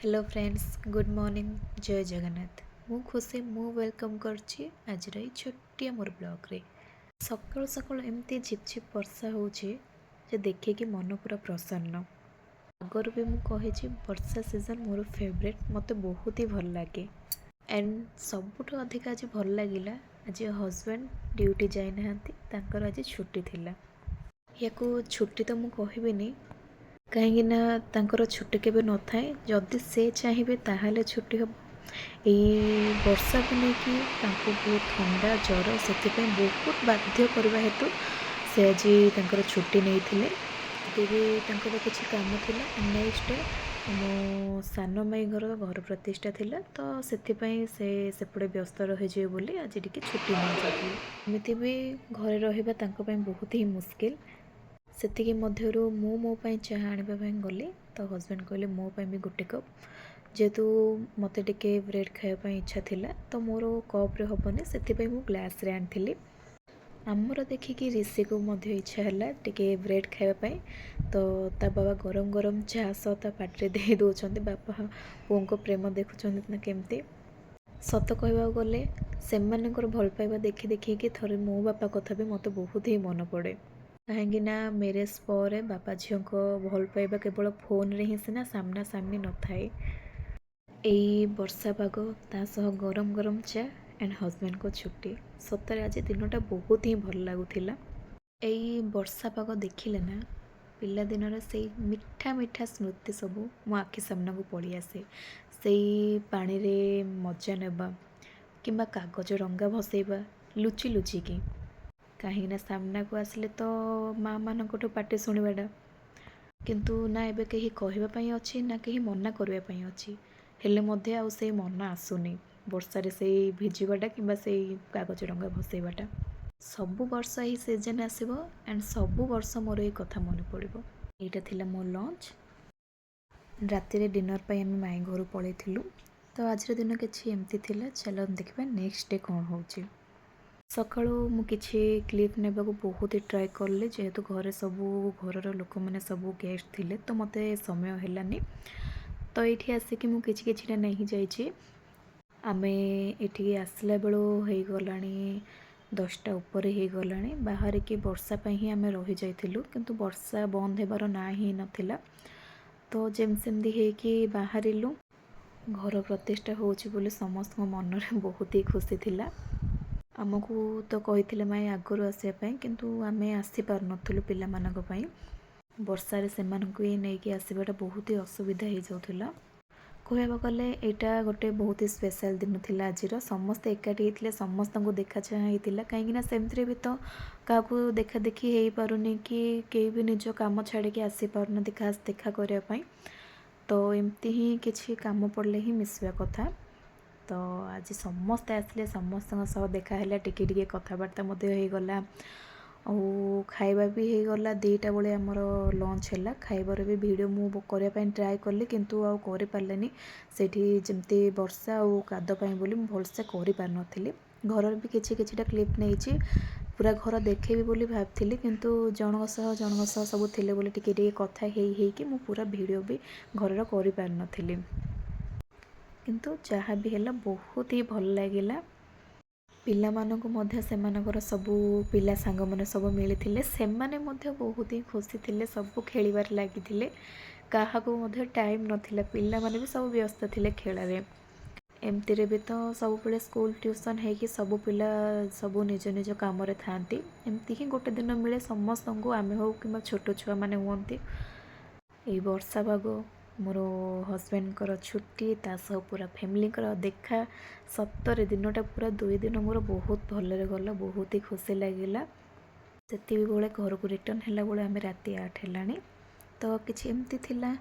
Hello friends, good morning, ଜୟ ଜଗନ୍ନାଥ। ମୁଁ ଖୁସି, ମୁଁ welcome କରୁଛି ଆଜିର ଏଇ ଛୋଟିଆ ମୋର ବ୍ଲଗ୍ରେ। ସକାଳୁ ସକାଳୁ ଏମିତି ଝିପ୍ ଝିପ୍ ବର୍ଷା ହେଉଛି ଯେ ଦେଖିକି ମନ ପୁରା ପ୍ରସନ୍ନ। ଆଗରୁ ବି ମୁଁ କହିଛି, ବର୍ଷା ସିଜନ୍ ମୋର ଫେଭରେଟ୍, ମୋତେ ବହୁତ ହି ଭଲ ଲାଗେ। ଆଣ୍ଡ ସବୁଠୁ ଅଧିକା ଆଜି ଭଲ ଲାଗିଲା, ଆଜି ହଜବେଣ୍ଡ ଡ୍ୟୁଟି ଯାଇନାହାନ୍ତି, ତାଙ୍କର ଆଜି ଛୁଟି ଥିଲା। ୟାକୁ ଛୁଟି ତ ମୁଁ କହିବିନି, କାହିଁକି ନା ତାଙ୍କର ଛୁଟି କେବେ ନଥାଏ। ଯଦି ସେ ଚାହିଁବେ ତାହେଲେ ଛୁଟି ହେବ। ଏଇ ବର୍ଷାକୁ ନେଇକି ତାଙ୍କୁ ବହୁତ ଥଣ୍ଡା ଜ୍ୱର, ସେଥିପାଇଁ ବହୁତ ବାଧ୍ୟ କରିବା ହେତୁ ସେ ଆଜି ତାଙ୍କର ଛୁଟି ନେଇଥିଲେ। ଏମିତି ବି ତାଙ୍କର କିଛି କାମ ଥିଲା। ନେକ୍ସଟ ଡେ ମୋ ସାନ ମାଇଁ ଘର ଘର ପ୍ରତିଷ୍ଠା ଥିଲା, ତ ସେଥିପାଇଁ ସେ ସେପଟେ ବ୍ୟସ୍ତ ରହିଯିବେ ବୋଲି ଆଜି ଟିକେ ଛୁଟି ନେଇଯାଇଥିଲେ। ଏମିତି ବି ଘରେ ରହିବା ତାଙ୍କ ପାଇଁ ବହୁତ ହିଁ ମୁସ୍କିଲ। ସେତିକି ମଧ୍ୟରୁ ମୁଁ ମୋ ପାଇଁ ଚାହା ଆଣିବା ପାଇଁ ଗଲି, ତ ହଜବେଣ୍ଡ କହିଲେ ମୋ ପାଇଁ ବି ଗୋଟେ କପ୍। ଯେହେତୁ ମୋତେ ଟିକେ ବ୍ରେଡ଼୍ ଖାଇବା ପାଇଁ ଇଚ୍ଛା ଥିଲା, ତ ମୋର କପ୍ରେ ହେବନି, ସେଥିପାଇଁ ମୁଁ ଗ୍ଲାସ୍ରେ ଆଣିଥିଲି। ଆମର ଦେଖିକି ରିଷିକୁ ମଧ୍ୟ ଇଚ୍ଛା ହେଲା ଟିକେ ବ୍ରେଡ଼୍ ଖାଇବା ପାଇଁ, ତ ତା ବାବା ଗରମ ଗରମ ଚା ସହ ତା ପାଟିରେ ଦେଇ ଦେଉଛନ୍ତି। ବାପା ପୁଅଙ୍କ ପ୍ରେମ ଦେଖୁଛନ୍ତି ନା କେମିତି? ସତ କହିବାକୁ ଗଲେ ସେମାନଙ୍କର ଭଲ ପାଇବା ଦେଖି ଦେଖିକି ଥରେ ମୋ ବାପା କଥା ବି ମୋତେ ବହୁତ ହିଁ ମନେ ପଡ଼େ। କାହିଁକି ନା ମ୍ୟାରେଜ୍ ପରେ ବାପା ଝିଅଙ୍କ ଭଲ ପାଇବା କେବଳ ଫୋନ୍ରେ ହିଁ ସିନା, ସାମ୍ନାସାମ୍ନି ନଥାଏ। ଏଇ ବର୍ଷା ପାଗ, ତା ସହ ଗରମ ଗରମ ଚା ଆଣ୍ଡ ହଜବେଣ୍ଡଙ୍କ ଛୁଟି, ସତରେ ଆଜି ଦିନଟା ବହୁତ ହିଁ ଭଲ ଲାଗୁଥିଲା। ଏଇ ବର୍ଷା ପାଗ ଦେଖିଲେ ନା ପିଲାଦିନର ସେଇ ମିଠା ମିଠା ସ୍ମୃତି ସବୁ ମୋ ଆଖି ସାମ୍ନାକୁ ପଳେଇ ଆସେ। ସେଇ ପାଣିରେ ମଜା ନେବା କିମ୍ବା କାଗଜ ଡଙ୍ଗା ଭସେଇବା ଲୁଚି ଲୁଚିକି, କାହିଁକିନା ସାମ୍ନାକୁ ଆସିଲେ ତ ମା ମାନଙ୍କଠୁ ପାଟି ଶୁଣିବାଟା। କିନ୍ତୁ ନା ଏବେ କେହି କହିବା ପାଇଁ ଅଛି, ନା କେହି ମନା କରିବା ପାଇଁ ଅଛି। ହେଲେ ମଧ୍ୟ ଆଉ ସେଇ ମନ ଆସୁନି ବର୍ଷାରେ ସେଇ ଭିଜିବାଟା କିମ୍ବା ସେଇ କାଗଜ ଡଙ୍ଗା ଭସେଇବାଟା। ସବୁ ବର୍ଷ ଏହି ସିଜନ୍ ଆସିବ ଆଣ୍ଡ ସବୁ ବର୍ଷ ମୋର ଏଇ କଥା ମନେ ପଡ଼ିବ। ଏଇଟା ଥିଲା ମୋ ଲଞ୍ଚ। ରାତିରେ ଡିନର୍ ପାଇଁ ଆମେ ମାଇଁ ଘରୁ ପଳେଇଥିଲୁ। ତ ଆଜିର ଦିନ କିଛି ଏମିତି ଥିଲା। ଚାଲନ୍ତୁ ଦେଖିବା ନେକ୍ସଟ ଡେ କ'ଣ ହେଉଛି। ସକାଳୁ ମୁଁ କିଛି କ୍ଲିପ୍ ନେବାକୁ ବହୁତ ହି ଟ୍ରାଏ କଲି। ଯେହେତୁ ଘରେ ସବୁ ଘରର ଲୋକମାନେ ସବୁ ଗେଷ୍ଟ ଥିଲେ, ତ ମୋତେ ସମୟ ହେଲାନି। ତ ଏଇଠି ଆସିକି ମୁଁ କିଛି କିଛିଟା ନେଇଯାଇଛି। ଆମେ ଏଠିକି ଆସିଲା ବେଳୁ ହେଇଗଲାଣି 10ଟା ଉପରେ ହେଇଗଲାଣି। ବାହାରିକି ବର୍ଷା ପାଇଁ ହିଁ ଆମେ ରହିଯାଇଥିଲୁ, କିନ୍ତୁ ବର୍ଷା ବନ୍ଦ ହେବାର ନାଁ ହିଁ ନଥିଲା। ତ ଯେମିତି ସେମିତି ହେଇକି ବାହାରିଲୁ। ଘର ପ୍ରତିଷ୍ଠା ହେଉଛି ବୋଲି ସମସ୍ତଙ୍କ ମନରେ ବହୁତ ହି ଖୁସି ଥିଲା। ଆମକୁ ତ କହିଥିଲେ ମାଇଁ ଆଗରୁ ଆସିବା ପାଇଁ, କିନ୍ତୁ ଆମେ ଆସିପାରୁନଥିଲୁ ପିଲାମାନଙ୍କ ପାଇଁ। ବର୍ଷାରେ ସେମାନଙ୍କୁ ହିଁ ନେଇକି ଆସିବାଟା ବହୁତ ହି ଅସୁବିଧା ହେଇଯାଉଥିଲା। କହିବାକୁ ଗଲେ ଏଇଟା ଗୋଟେ ବହୁତ ହି ସ୍ପେଶାଲ୍ ଦିନ ଥିଲା ଆଜିର। ସମସ୍ତେ ଏକାଠି ହେଇଥିଲେ, ସମସ୍ତଙ୍କୁ ଦେଖା ଚାହାଁ ହେଇଥିଲା, କାହିଁକିନା ସେମିତିରେ ବି ତ କାହାକୁ ଦେଖା ଦେଖି ହେଇପାରୁନି କି କେହି ବି ନିଜ କାମ ଛାଡ଼ିକି ଆସିପାରୁନାହାନ୍ତି ଖାସ୍ ଦେଖା କରିବା ପାଇଁ। ତ ଏମିତି ହିଁ କିଛି କାମ ପଡ଼ିଲେ ହିଁ ମିଶିବା କଥା। ତ ଆଜି ସମସ୍ତେ ଆସିଲେ, ସମସ୍ତଙ୍କ ସହ ଦେଖା ହେଲା, ଟିକେ ଟିକେ କଥାବାର୍ତ୍ତା ମଧ୍ୟ ହେଇଗଲା ଆଉ ଖାଇବା ବି ହେଇଗଲା। 2ଟା ବେଳେ ଆମର ଲଞ୍ଚ ହେଲା। ଖାଇବାର ବି ଭିଡ଼ିଓ ମୁଁ କରିବା ପାଇଁ ଟ୍ରାଏ କଲି, କିନ୍ତୁ ଆଉ କରିପାରିଲିନି। ସେଇଠି ଯେମିତି ବର୍ଷା ଆଉ କାଦ ପାଇଁ ବୋଲି ମୁଁ ଭଲସେ କରିପାରିନଥିଲି। ଘରର ବି କିଛି କିଛିଟା କ୍ଲିପ୍ ନେଇଛି। ପୁରା ଘର ଦେଖେଇବି ବୋଲି ଭାବିଥିଲି, କିନ୍ତୁ ଜଣଙ୍କ ସହ ଜଣଙ୍କ ସହ ସବୁ ଥିଲେ ବୋଲି ଟିକେ ଟିକେ କଥା ହେଇ ହେଇକି ମୁଁ ପୁରା ଭିଡ଼ିଓ ବି ଘରର କରିପାରିନଥିଲି। କିନ୍ତୁ ଯାହା ବି ହେଲା, ବହୁତ ହି ଭଲ ଲାଗିଲା। ପିଲାମାନଙ୍କୁ ମଧ୍ୟ ସେମାନଙ୍କର ସବୁ ପିଲା ସାଙ୍ଗମାନେ ସବୁ ମିଳିଥିଲେ। ସେମାନେ ମଧ୍ୟ ବହୁତ ହିଁ ଖୁସି ଥିଲେ, ସବୁ ଖେଳିବାରେ ଲାଗିଥିଲେ। କାହାକୁ ମଧ୍ୟ ଟାଇମ୍ ନଥିଲା, ପିଲାମାନେ ବି ସବୁ ବ୍ୟସ୍ତ ଥିଲେ ଖେଳରେ। ଏମିତିରେ ବି ତ ସବୁବେଳେ ସ୍କୁଲ ଟ୍ୟୁସନ୍ ହେଇକି ସବୁ ପିଲା ସବୁ ନିଜ ନିଜ କାମରେ ଥାଆନ୍ତି। ଏମିତି ହିଁ ଗୋଟେ ଦିନ ମିଳେ ସମସ୍ତଙ୍କୁ, ଆମେ ହଉ କିମ୍ବା ଛୋଟ ଛୁଆମାନେ ହୁଅନ୍ତି। ଏଇ ବର୍ଷା ପାଗ, ମୋର ହଜବେଣ୍ଡଙ୍କର ଛୁଟି, ତା ସହ ପୁରା ଫ୍ୟାମିଲିଙ୍କର ଦେଖା, ସତରେ ଦିନଟା ପୁରା 2 ଦିନ ମୋର ବହୁତ ଭଲରେ ଗଲା, ବହୁତ ହି ଖୁସି ଲାଗିଲା। ସେତିକି ବେଳେ ଘରକୁ ରିଟର୍ଣ୍ଣ ହେଲା ବେଳେ ଆମେ ରାତି 8 ହେଲାଣି। ତ କିଛି ଏମିତି ଥିଲା।